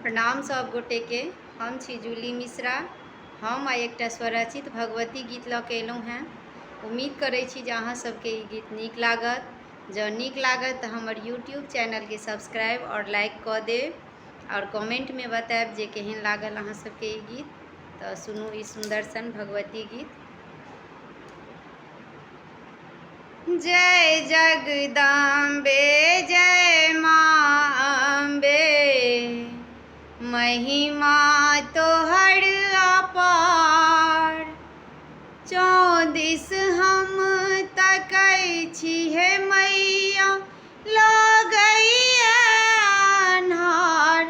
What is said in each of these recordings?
प्रणाम सब गोटेके। हम छी जूली मिश्रा। हम आइ एकटा स्वरचित भगवती गीत लऽ कऽ एलहुँ हेँ। उम्मीद करै छी जे अहाँ सबके ई गीत नीक लागत। जँ नीक लागत तऽ हमर यूट्यूब चैनलके सब्सक्राइब आओर लाइक कऽ देब आओर कमेन्टमे बतायब जे केहन लागल अहाँ सबके ई गीत। तऽ सुनू ई सुन्दर सन भगवती गीत। जय जगदम्बे जय माँ अम्बे, महिमा तोहर अपार। चौदिस हम तकै छी हे मैया, लगैया अन्हार।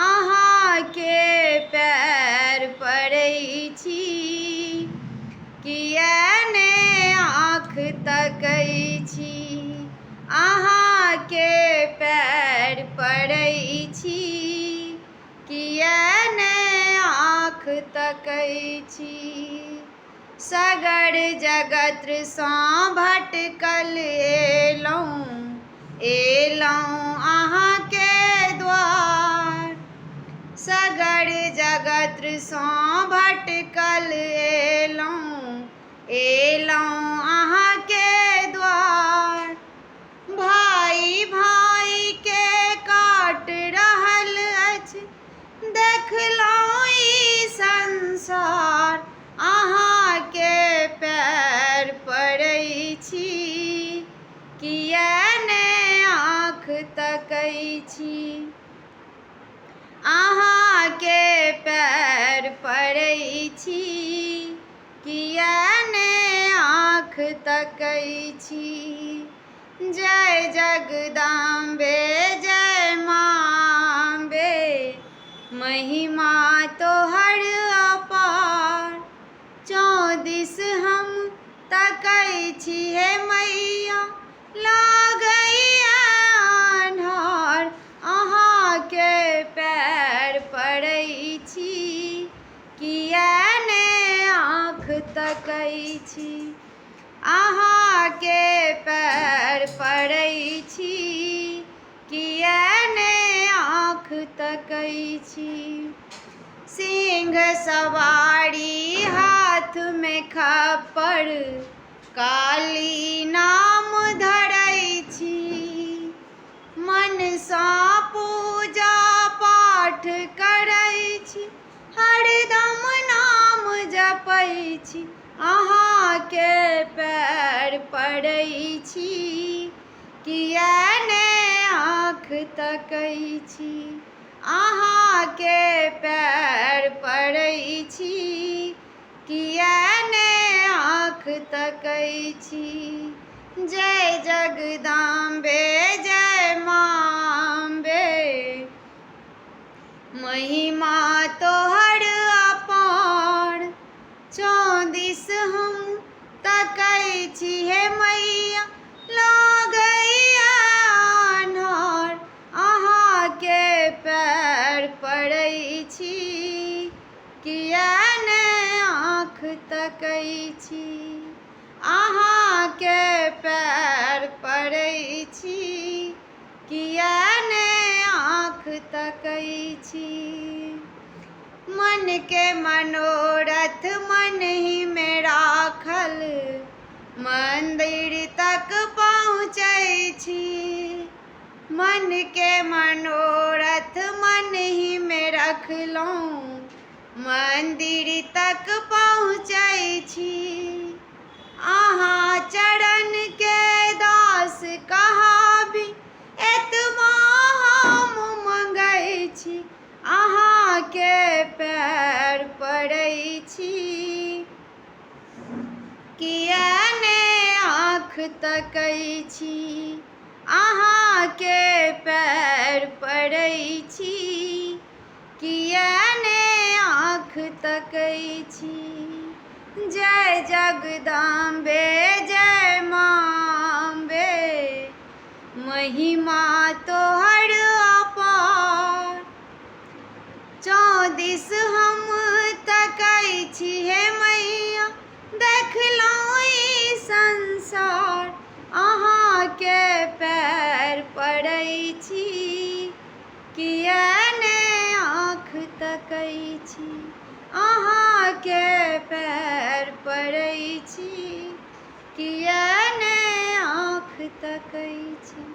अहाँके पैर पड़ै छी, किया ने आँख तकै छी। अहाँके पैर पड़ै छी, किया ने आँख तकै छी। सगर जगतसँ भटकल एलहुँ, एलहुँ अहाँके द्वार। सगर जगतसँ भटकल एलहुँ, एलहुँ अहाँके द्वार। भाइ भाइके काट रहल अछि, देखलहुँ ई संसार। अहाँके पैर पड़ै छी, किया ने आँख तकै छी। अहाँके पैर पड़ै छी, किया ने आँख तकै छी। जय जगदम्बे जय माँ अम्बे, महिमा तोहर अपार। चौदिस हम तकै छी हे मैया, लागैया अन्हार। अहाँके पैर पड़ै छी, किया ने आँख तकै छी। अहाँके पैर पड़ै छी, किया ने आँख तकै छी। सिंह सवारी हाथमे खप्पर, काली नाम धरै छी। मनसँ पूजा पाठ करै छी, हरदम नाम जपै छी। अहाँके पैर पड़ै छी, किया ने आँख तकै छी। अहाँके पैर पड़ै छी, किया ने आँख तकै छी। जय जगदम्बे जय माँ अम्बे, महिमा तोहर अपार। चौदिस हम तकै छी हे मैया, लागैया अन्हार। अहाँके पैर पड़ै छी, किया ने आँख तकै छी। अहाँके पैर पड़ै छी, किया ने आँख तकै छी। मन के मनोरथ मन ही में राखल, मंदिर तक पहुँचै छी। मन के मनोरथ मन ही में रखलहुँ, मंदिर तक पहुँचै छी। अहाँ चरण के दास कहाबी, एतबा हम मङ्गै छी। अहाँके पैर पड़ै छी, किया ने आँख तकै छी। अहाँके पैर पड़ै छी, किया ने आँख तकै छी। जय जगदम्बे जय माँ अम्बे, महिमा तोहर अपार। चौदिस हम तकै छी हे मैया, देखलहुँ ई संसार। अहाँके पैर पड़ै छी, किया ने तकै छी, अहाँके पैर पड़ै छी, किया ने आँख तकै छी।